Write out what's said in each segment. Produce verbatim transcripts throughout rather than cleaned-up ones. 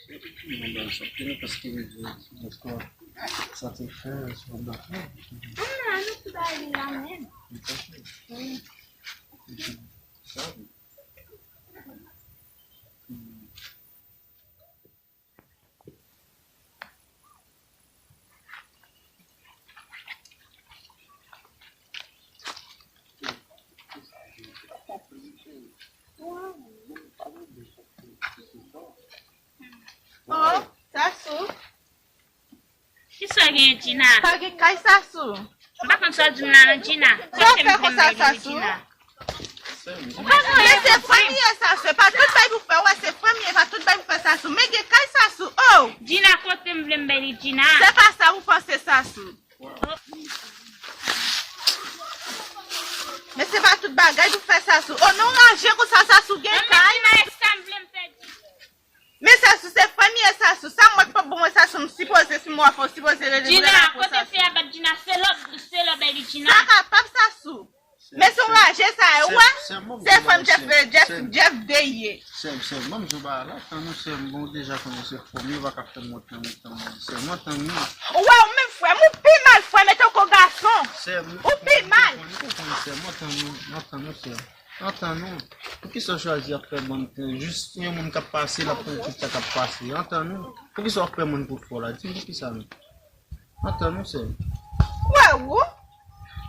Mwen ba sòti paske mwen di, sa te fè, sou dakò. Non, non, nou tout bagay li la menm. Wi. Sa, wi. Oh, Sasou. Kisa w gen, Gina? Pa gen kay Sasou. M pa konn sa w di m la non, Gina. Sa w fè konsa, Sasou? Gina. Men se fanmi e Sasou, e pa tout bay pou fè, wè, se fanmi e pa tout bay pou fè Sasou. Men gen kay Sasou, oh! Gina, kote m vle m bay li, Gina? Se pa sa ou panse, Sasou. Men se pa tout bagay pou fè Sasou. Oh, non, raje konsa, Sasou gen kay. Non, men Gina, e sa m vle m fè, Gina. Men Sasou, se fanmi e Sasou. Sa mwen k pap bon, mwen Sasou, m sipoze, si mwen fè, w sipoze rele Gina, kote fè a bat Gina, se lòb, se lòb e li Gina. Sa kapab Sasou. Men se yon raje sa, e wè. Se fanm Jeff, Jeff, Jeff de ye. Sè m, sè m, ban m di w bagay la, tann nou sè m, bon, deja konnen se fanmi, ou pa ka fè m mwen tann nou, tann nou, sè m, tann nou. Ou wè, ou menm frè m, ou pi mal frè m, e tankou gason. Ou pi mal. Ou konn sè m, tann nou, tann nou sè m. Antann nou. Poukisa w chwazi ap fè bann, jis yon moun k ap pase, l ap pran tout sa k ap pase? Antann nou. Poukisa w ap fè moun pou fò la? Di m poukisa menm? Antann nou, sè m. Wè ou?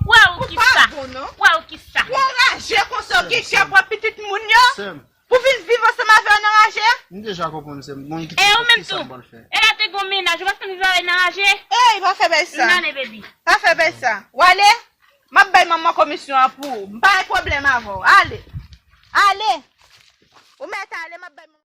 Wè ou kisa? Ou pa bon, non. Wè ou kisa? Ou anraje konsa, ou gen kè pran pitit moun yo? Sè m. Pou vin viv ansanm avè yo nan raje? M deja konprann, sè m. Bon, e ou menm tou? E la te gon mennaj, ou pa t konn viv avè l nan raje? Ey, pa fè bay sa. Nan, baby. Pa fè bay sa. W ale? M ap bay manman komisyon an pou ou. M pa gen pwoblèm avè w. Ale. Ale. Ou mèt ale, m ap bay manman.